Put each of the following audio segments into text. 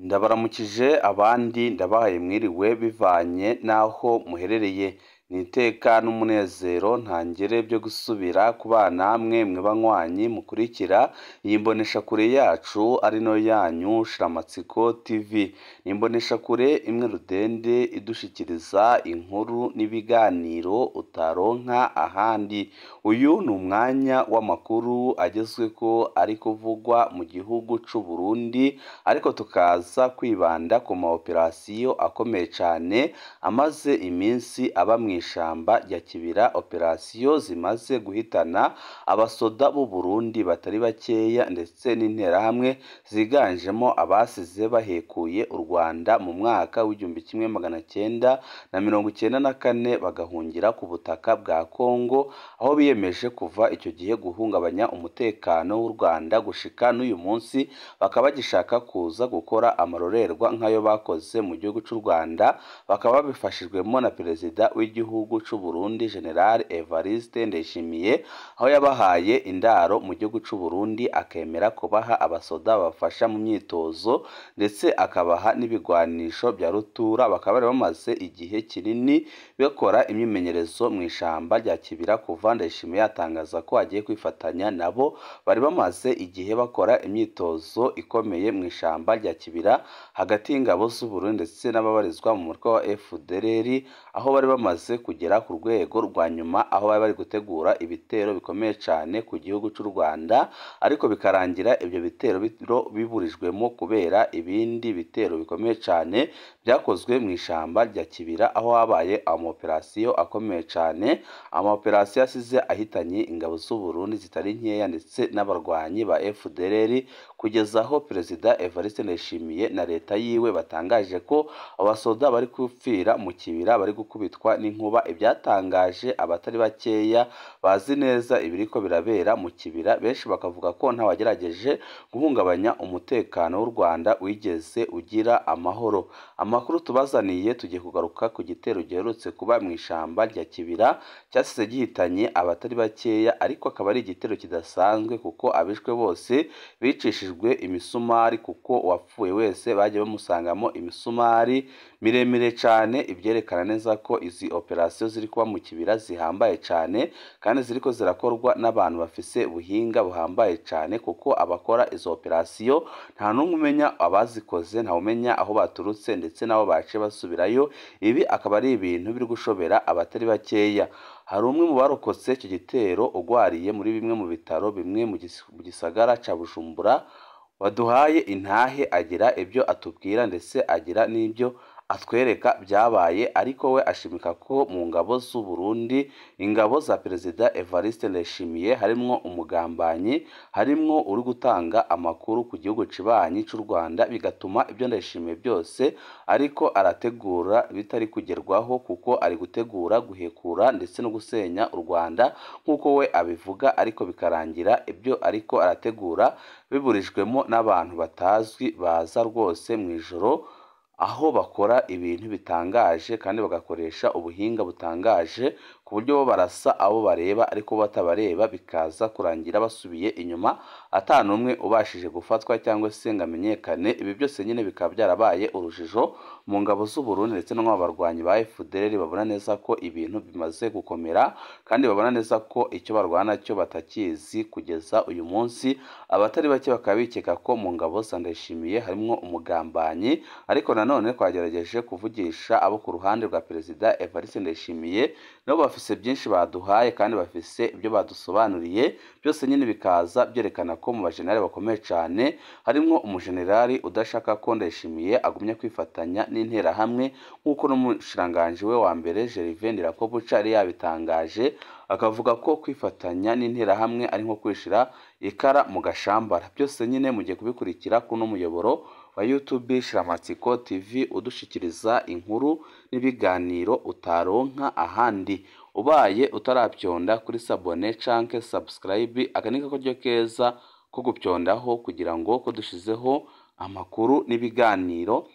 Ndabaramukije abandi ndabahaye mwiriwe bivanye n'aho muherereye, ni iteka n'umunezero ntangere byo gusubira kubana namwe mwe banywanyi mukurikira iyi mboneshakure yacu ari nayo yanyu Shiramatsiko TV, ni imboneshakure imwe rudende idushikiriza inkuru n'ibiganiro utaronka ahandi. Uyu ni umwanya w'amakuru agezweko ari kuvugwa mu gihugu c'u Burundi, ariko tukaza kwibanda ku ma operasiyo akomeye cane amaze iminsi aba mw'ishamba rya Kibira, operasiyo zimaze guhitana abasoda b'u Burundi batari bakeya ndetse n'interahamwe ziganjemo abasize bahekuye u Rwanda mu mwaka w'1994 bagahungira ku butaka bwa Kongo, aho biyemeje kuva icyo gihe guhungabanya umutekano w'u Rwanda gushika n'uyu munsi bakaba bagishaka kuza gukora amarorerwa nk'ayo bakoze mu gihugu c'u Rwanda, bakaba babifashijwemo na perezida w'igihugu c'u Burundi General Evariste Ndayishimiye, aho yabahaye indaro mu gihugu c'u Burundi akemera kubaha abasoda babafasha mu myitozo ndetse akabaha n'ibigwanisho bya rutura, bakaba bari bamaze igihe kinini bakora imyimenyerezo mu ishamba rya Kibira. Kuva Ndayishimiye yatangaza ko agiye kwifatanya nabo, bari bamaze igihe bakora imyitozo ikomeye mu ishamba rya Kibira hagati y'ingabo z'u Burundi ndetse n'ababarizwa mu mutwe wa FDLR, aho bari bamaze kugera ku rwego rwa nyuma, aho bari bari gutegura ibitero bikomeye cane ku gihugu c'u Rwanda, ariko bikarangira ibyo bitero biburijwemo kubera ibindi bitero bikomeye cane byakozwe mu ishamba rya Kibira, aho habaye amaoperasiyo akomeye cane, amaoperasiyo asize ahitanye ingabo z'u Burundi zitari nkeya ndetse n'abarwanyi ba FDLR, kugeza aho perezida Evariste Ndayishimiye na leta yiwe batangaje ko abasoda bari gupfira mu kibira bari gukubitwa n'inkuba, ibyatangaje abatari bakeya bazi neza ibiriko birabera mu kibira, benshi bakavuga ko ntawagerageje guhungabanya umutekano w'u Rwanda wigeze ugira amahoro. Amakuru tubazaniye tugiye kugaruka ku gitero giherutse kuba mu ishamba rya Kibira cyasize gihitanye abatari bakeya, ariko akaba ari igitero kidasanzwe kuko abishwe bose bicishijwe imisumari, kuko uwapfuye wese bagiye bamusangamo imisumari miremire cane, ibyerekana neza ko izi operasiyo ziri kuba mu kibira zihambaye cane kandi ziriko zirakorwa n'abantu bafise ubuhinga buhambaye cane, kuko abakora izo operasiyo nta n'umwe umenya abazikoze, nta umenya aho baturutse ndetse n'aho baciye basubirayo. Ibi akaba ari ibintu biri gushobera abatari bakeya. Hari umwe mu barokotse icyo gitero ugwariye muri bimwe mu bitaro bimwe mu gisagara ca Bujumbura, waduhaye intahe agira ibyo atubwira ndetse agira n'ibyo atwereka byabaye, ariko we ashimika ko mu ngabo z'u Burundi, ingabo za perezida Evariste Ndayishimiye, harimwo umugambanyi, harimwo uri gutanga amakuru ku gihugu cibanyi c'u Rwanda, bigatuma ibyo Ndayishimiye byose ariko arategura bitari kugerwaho, kuko ari gutegura guhekura ndetse no gusenya u Rwanda nk'uko we abivuga, ariko bikarangira ibyo ariko arategura biburijwemo n'abantu batazwi baza rwose mu ijoro, aho bakora ibintu bitangaje kandi bagakoresha ubuhinga butangaje ku buryo bo barasa abo bareba ariko batabareba, bikaza kurangira basubiye inyuma ata n'umwe ubashije gufatwa cyangwa se ngo amenyekane. Ibi byose nyine bikaba byarabaye urujijo mu ngabo z'u Burundi ndetse no mu barwanyi ba FDLR, babona neza ko ibintu bimaze gukomera kandi babona neza ko icyo barwana cyo batakizi kugeza uyu munsi. Abatari bake bakaba bikeka ko mu ngabo za Ndayishimiye harimwo umugambanyi, ariko nanone twagerageje kuvugisha abo ku ruhande rwa perezida Evariste Ndayishimiye, nabo bafise byinshi baduhaye kandi bafise ibyo badusobanuriye byose nyine bikaza byerekana ko mu bajenerali bakomeye cane harimwo umujenerali udashaka ko Ndayishimiye agumya kwifatanya n'interahamwe, nk'uko n'umushikiranganji we wa mbere Gervais Ndirakobuca yari yabitangaje, akavuga ko kwifatanya n'interahamwe ari nko kwishira ikara mu gashambara. Byose nyine mugiye kubikurikira kuno muyoboro wa YouTube Shiramatsiko TV udushikiriza inkuru n'ibiganiro utaronka ahandi. Ubaye utaravyonda kuri sabone canke subscribe, aka ni karyo keza ko gupyondaho kugira ngo ko dushizeho amakuru n'ibiganiro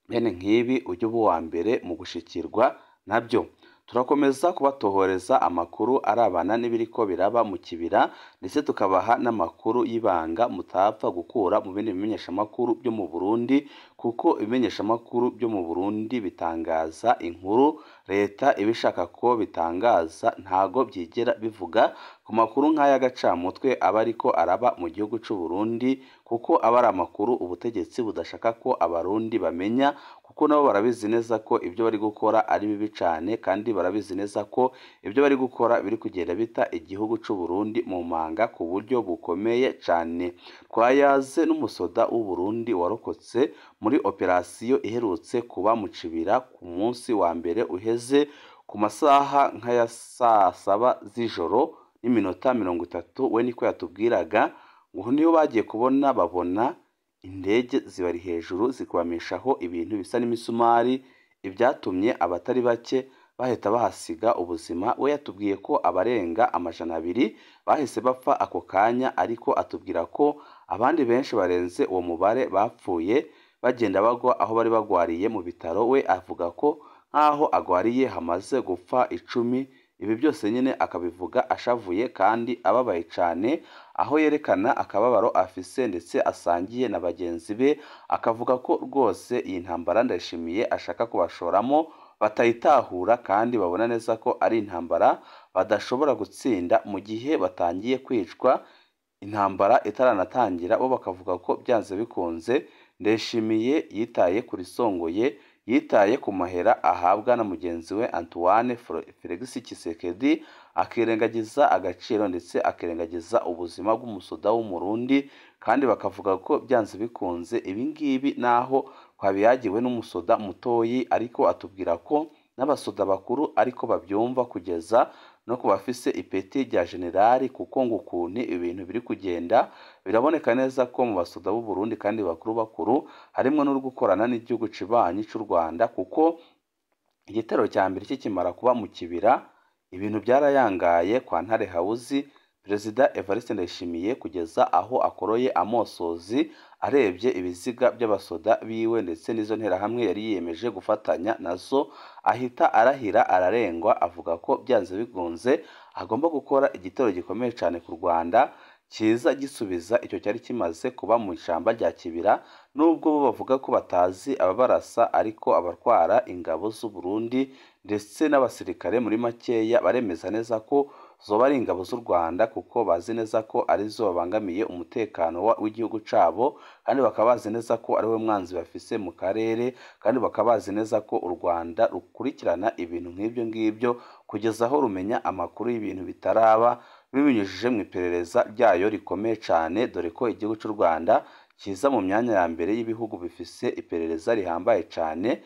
bene nk'ibi ujye uba uwa mbere mu gushikirwa nabyo. Turakomeza kubatohoreza amakuru arabana n'ibiriko biraba mu Kibira, ndetse tukabaha n'amakuru y'ibanga mutapfa gukura mu bindi bimenyeshamakuru byo mu Burundi, kuko ibimenyeshamakuru byo mu Burundi bitangaza inkuru leta iba ishaka ko bitangaza, ntago byigera bivuga ku makuru nk'ay'agacamutwe aba ariko araba mu gihugu c'u Burundi, kuko aba ari amakuru ubutegetsi budashaka ko abarundi bamenya, kuko nabo barabizi neza ko ibyo bari gukora ari bibi cane, kandi barabizi neza ko ibyo bari gukora biri kugenda bita igihugu c'u Burundi mu manga ku buryo bukomeye cane. Twayaze n'umusoda w'u Burundi warokotse muri operasiyo iherutse kuba mu Kibira ku munsi wa mbere uheze ku masaha nk'aya saa saba z'ijoro n'iminota 30, we niko yatubwiraga ngo niyo bagiye kubona babona indege zibari hejuru zikubamishaho ibintu bisa n'imisumari, ibyatumye abatari bake bahita bahasiga ubuzima. We yatubwiye ko abarenga 200 bahise bapfa ako kanya, ariko atubwira ko abandi benshi barenze uwo mubare bapfuye bagenda bagwa aho bari bagwariye mu bitaro. We avuga ko nk'aho agwariye hamaze gupfa 10. Ibi byose nyine akabivuga ashavuye kandi ababaye cane, aho yerekana akababaro afise ndetse asangiye na bagenzi be, akavuga ko rwose iyi ntambara Ndayishimiye ashaka kubashoramo batayitahura, kandi babona neza ko ari intambara badashobora gutsinda mu gihe batangiye kwicwa intambara itaranatangira. Bo bakavuga ko byanze bikunze Ndayishimiye yitaye ku risongoye, yitaye ku mahera ahabwa na mugenzi we Antoine Felix Tshisekedi, akirengagiza agaciro ndetse akirengagiza ubuzima bw'umusoda w'Umurundi. Kandi bakavuga ko byanze bikunze ibi ngibi naho twabiyagiwe n'umusoda mutoyi, ariko atubwira ko n'abasoda bakuru ariko babyumva kugeza no ku bafise ipeti rya generali, kuko ngo ukuntu ibintu biri kugenda biraboneka neza ko mu basoda b'u Burundi kandi bakuru bakuru harimwo n'uri gukorana n'igihugu cibanyi c'u Rwanda, kuko igitero cya mbere kikimara kuba mu Kibira ibintu byarayangaye kwa Ntare Hawuzi. Perezida Evariste Ndayishimiye kugeza aho akoroye amosozi arebye ibiziga by'abasoda biwe ndetse n'izo nterahamwe yari yiyemeje gufatanya nazo, ahita arahira ararengwa, avuga ko byanze bikunze agomba gukora igitero gikomeye cyane ku Rwanda kiza gisubiza icyo cyari kimaze kuba mu ishyamba rya Kibira. Nubwo bo bavuga ko batazi ababarasa, ariko abatwara ingabo z'u Burundi ndetse n'abasirikare muri makeya baremeza neza ko zoba ari ingabo z'u Rwanda, kuko bazi neza ko arizo babangamiye umutekano w'igihugu cabo, kandi bakaba bazi neza ko ari we mwanzi bafise mu karere, kandi bakaba bazi neza ko u Rwanda rukurikirana ibintu nk'ibyo ngibyo kugeza aho rumenya amakuru y'ibintu bitaraba bibinyujije mu iperereza ryayo rikomeye cane, dore ko igihugu cy'u Rwanda kiza mu myanya ya mbere y'ibihugu bifise iperereza rihambaye cane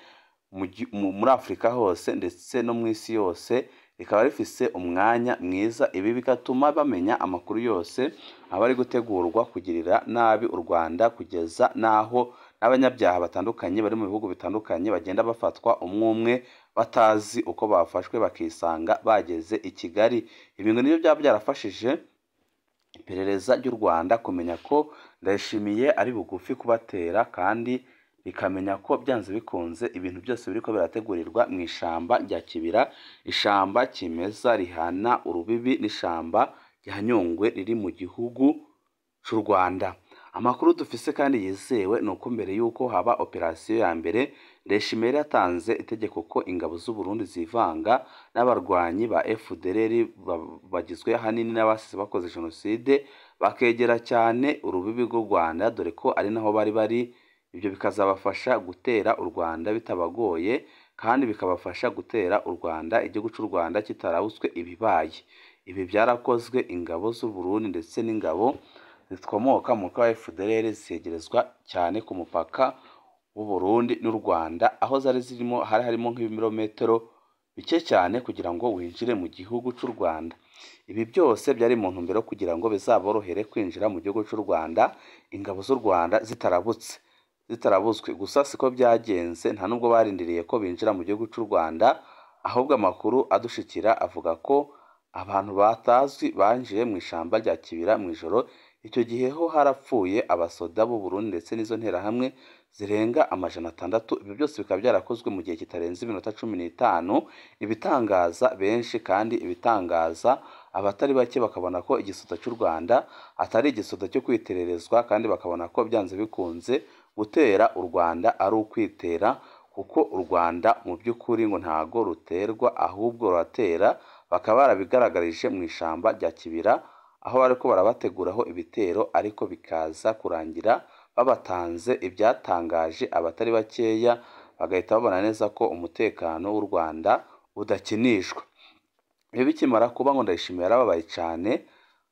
muri Afurika hose ndetse no mu isi yose, rikaba rifise umwanya mwiza. Ibi bigatuma bamenya amakuru yose aba ari gutegurwa kugirira nabi u Rwanda, kugeza n'aho n'abanyabyaha batandukanye bari mu bihugu bitandukanye bagenda bafatwa umwe umwe batazi uko bafashwe, bakisanga bageze i Kigali. Ibi ngo nibyo byaba byarafashije iperereza ry'u Rwanda kumenya ko Ndayishimiye ari bugufi kubatera, kandi rikamenya ko byanze bikunze ibintu byose biriko birategurirwa mu ishamba rya Kibira, ishamba kimeza rihana urubibi n'ishamba rya Nyungwe riri mu gihugu c'u Rwanda. Amakuru dufise kandi yizewe ni uko mbere y'uko haba operasiyo ya mbere, Ndayishimiye yatanze itegeko ko ingabo z'u Burundi zivanga n'abarwanyi ba FDLR bagizwe ahanini n'abasize bakoze jenoside, bakegera cyane urubibi rw'u Rwanda, dore ko ari naho bari bari. Ibyo bikazabafasha gutera u Rwanda bitabagoye, kandi bikabafasha gutera u Rwanda igihugu cy'u Rwanda kitarabutswe ibibaye. Ibi byarakozwe, ingabo z'u Burundi ndetse n'ingabo zikomoka mu mutwe wa FDLR zegerezwa cyane ku mupaka w'u Burundi n'u Rwanda, aho zari zirimo hari harimo nk'ibirometero bike cyane kugira ngo winjire mu gihugu cy'u Rwanda. Ibi byose byari mu ntumbero kugira ngo bizaborohere kwinjira mu gihugu cy'u Rwanda ingabo z'u Rwanda zitarabuzwe. Gusa siko byagenze, nta nubwo barindiriye ko binjira mu gihugu cy'u Rwanda, ahubwo amakuru adushikira avuga ko abantu batazwi banjiye mu ishyamba rya Kibira mu ijoro. Icyo gihe ho harapfuye abasoda b'u Burundi ndetse n'izo nterahamwe zirenga 600. Ibyo byose bikaba byarakozwe mu gihe kitarenze iminota 15, ibitangaza benshi kandi ibitangaza abatari bake, bakabona ko igisoda cy'u Rwanda atari igisoda cyo kwitererezwa, kandi bakabona ko byanze bikunze gutera u Rwanda ari ukwitera, kuko u Rwanda mu by'ukuri ngo ntago ruterwa ahubwo ruratera. Bakaba barabigaragarije mu ishyamba rya Kibira, aho bariko barabateguraho ibitero, ariko bikaza kurangira babatanze, ibyatangaje abatari bakeya, bagahita babona neza ko umutekano w'u Rwanda udakinishwa. Ibi bikimara kuba ngo Ndayishimiye yarababaye cyane,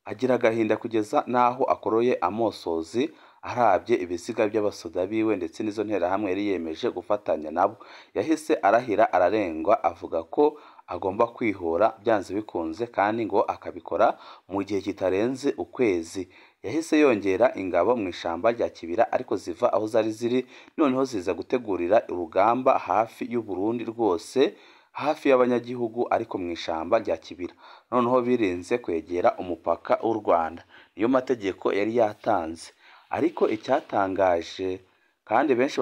agira agahinda kugeza n'aho akoroye amosozi arabye ibiziga by'abasoda biwe ndetse n'izo nterahamwe yari yiyemeje gufatanya nabo. Yahise arahira ararengwa, avuga ko agomba kwihora byanze bikunze, kandi ngo akabikora mu gihe kitarenze ukwezi. Yahise yongera ingabo mu ishyamba rya Kibira, ariko ziva aho zari ziri, noneho ziza gutegurira urugamba hafi y'u Burundi rwose, hafi y'abanyagihugu, ariko mu ishyamba rya Kibira. Noneho birinze kwegera umupaka w'u Rwanda, niyo mategeko yari yatanze. Ariko icyatangaje kandi benshi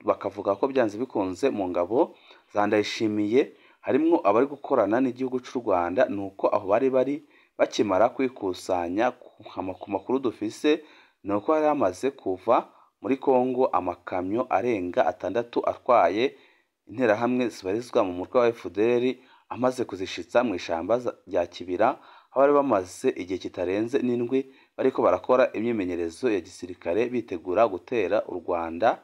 bakavuga ko byanze bikunze mu ngabo za Ndayishimiye harimwo abari gukorana n'igihugu cy'u Rwanda, ni uko aho bari bari bakimara kwikusanya ku makuru dufise, ni uko hari hamaze kuva muri Kongo amakamyo arenga 6 atwaye interahamwe zibarizwa mu mutwe wa FDLR, amaze kuzishitsa mu ishyamba rya Kibira, aho bari bamaze igihe kitarenze n'indwi bariko barakora imyimenyerezo ya gisirikare bitegura gutera u Rwanda.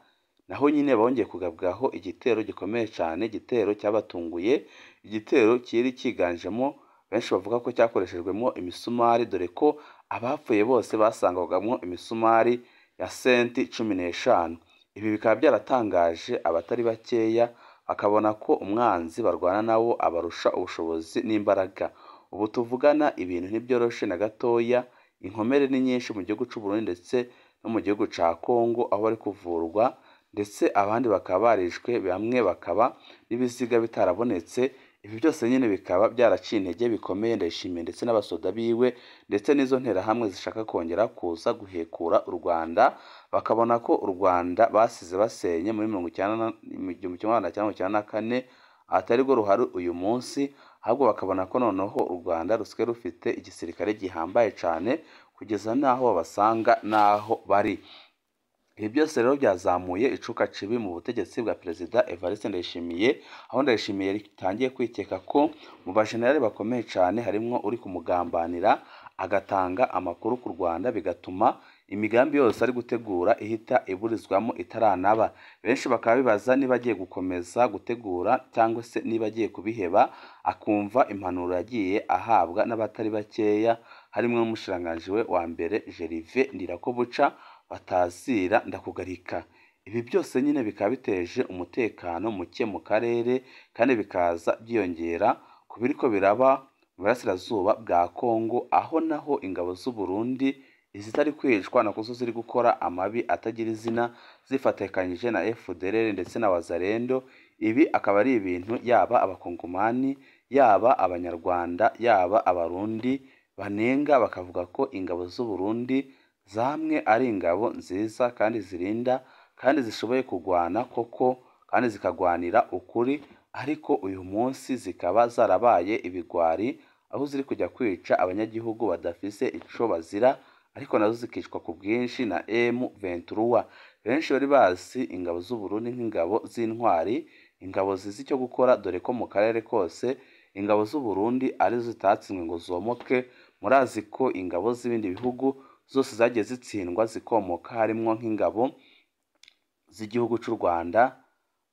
Naho nyine bongeye kugabwaho igitero gikomeye cyane, igitero cyabatunguye, igitero kiri cyiganjemo benshi bavuga ko cyakoreshejwemo imisumari, dore ko abapfuye bose basangwagamo imisumari ya senti 15. Ibi bikaba byaratangaje abatari bakeya, bakabona ko umwanzi barwana nawo abarusha ubushobozi n'imbaraga. Ubu tuvugana ibintu ntibyoroshe na gatoya, inkomere ni nyinshi mu gihugu cy'u Burundi ndetse no mu gihugu cya Kongo, aho bari kuvurwa, ndetse abandi bakaba barishwe, bamwe bakaba n'ibiziga bitarabonetse. Ibi byose nyine bikaba byaraciye intege bikomeye Ndayishimiye ndetse n'abasoda biwe ndetse n'izo nterahamwe zishaka kongera kuza guhekura u Rwanda, bakabona ko u Rwanda basize basenye muri 1994 atari rwo ruhari uyu munsi, ahubwo bakabona ko noneho u Rwanda rusigaye rufite igisirikare gihambaye cyane kugeza n'aho babasanga n'aho bari. Ibi byose rero byazamuye icuka cibi mu butegetsi bwa Perezida Evariste Ndayishimiye, aho Ndayishimiye yatangiye kwikeka ko mu bajenerali bakomeye cyane harimwo uri kumugambanira agatanga amakuru ku Rwanda, bigatuma imigambi yose ari gutegura ihita iburizwamo itaranaba. Benshi bakaba bibaza niba agiye gukomeza gutegura cyangwa se niba agiye kubiheba, akumva impanuro yagiye ahabwa n'abatari bakeya, harimo n'umushikiranganji we wa mbere Gervais Ndirakobuca batazira ndakugarika. Ibi byose nyine bikaba biteje umutekano muke mu karere, kandi bikaza byiyongera ku biriko biraba mu burasirazuba bwa Kongo, aho naho ingabo z'u Burundi izitari kwicwa nazo ziri gukora amabi atagira izina, zifatikanyije na FDLR ndetse na Wazalendo. Ibi akaba ari ibintu yaba abakongomani, yaba abanyarwanda, yaba abarundi banenga, bakavuga ko ingabo z'u Burundi zamwe ari ingabo nziza kandi zirinda kandi zishoboye kurwana koko, kandi zikagwanira ukuri, ariko uyu munsi zikaba zarabaye ibigwari, aho ziri kujya kwica abanyagihugu badafise ico bazira, ariko nazo zikicwa ku bwinshi na M23. Benshi bari bazi ingabo z'u Burundi nk'ingabo z'intwari, ingabo zizi icyo gukora, dore ko mu karere kose ingabo z'u Burundi arizo zitatsinzwe ngo zomoke. Murazi ko ingabo z'ibindi bihugu zose zagiye zitsindwa zikomoka, harimwo nk'ingabo z'igihugu cy'u Rwanda,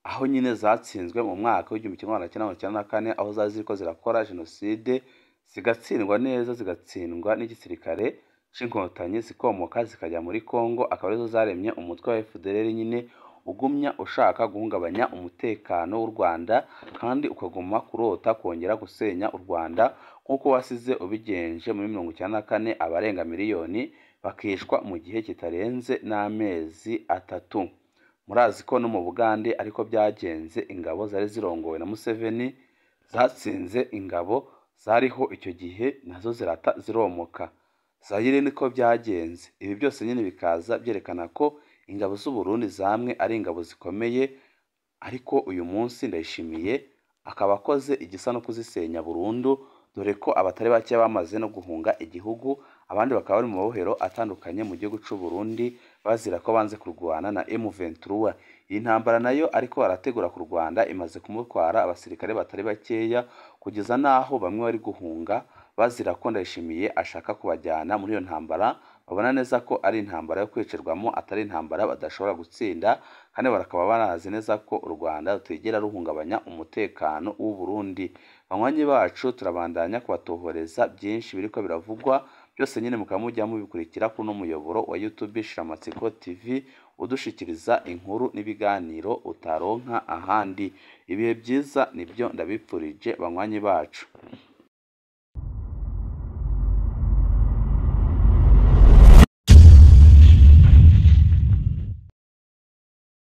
aho nyine zatsinzwe mu mwaka w'1994, aho zari ziriko zirakora jenoside, zigatsindwa neza, zigatsindwa n'igisirikare c'inkotanyi, zikomoka zikajya muri Kongo, akaba arizo zaremye umutwe wa FDLR nyine ugumya ushaka guhungabanya umutekano w'u Rwanda, kandi ukaguma kurota kongera gusenya u Rwanda nk'uko wasize ubigenje muri 1994, abarenga miliyoni bakishwa mu gihe kitarenze n'amezi 3. Murazi ko no mu Bugande ariko byagenze, ingabo zari zirongowe na Museveni zatsinze ingabo zariho icyo gihe, nazo zirata ziromoka. Zaire niko byagenze. Ibi byose nyine bikaza byerekana ko Ingabo z'u Burundi zamwe ari ingabo zikomeye, ariko uyu munsi Ndayishimiye akaba akoze igisa no kuzisenya burundu, dore ko abatari bake bamaze no guhunga igihugu, abandi bakaba bari mu mabohero atandukanye mu gihugu cy'u Burundi bazira ko banze kurwana na M23. Iyi ntambara nayo ariko arategura ku Rwanda imaze kumutwara abasirikare batari bakeya, kugeza n'aho bamwe bari guhunga bazira ko Ndayishimiye ashaka kubajyana muri iyo ntambara, babona neza ko ari intambara yo kwicirwamo, atari intambara badashobora gutsinda, kandi bakaba banazi neza ko u Rwanda rutigera ruhungabanya umutekano w'u Burundi. Banywanyi bacu, turabandanya kubatohoreza byinshi biriko biravugwa byose nyine, mukaba mujya mubikurikira kuri uno muyoboro wa YouTube Shiramatsiko TV, udushikiriza inkuru n'ibiganiro utaronka ahandi. Ibihe byiza nibyo ndabipfurije banywanyi bacu.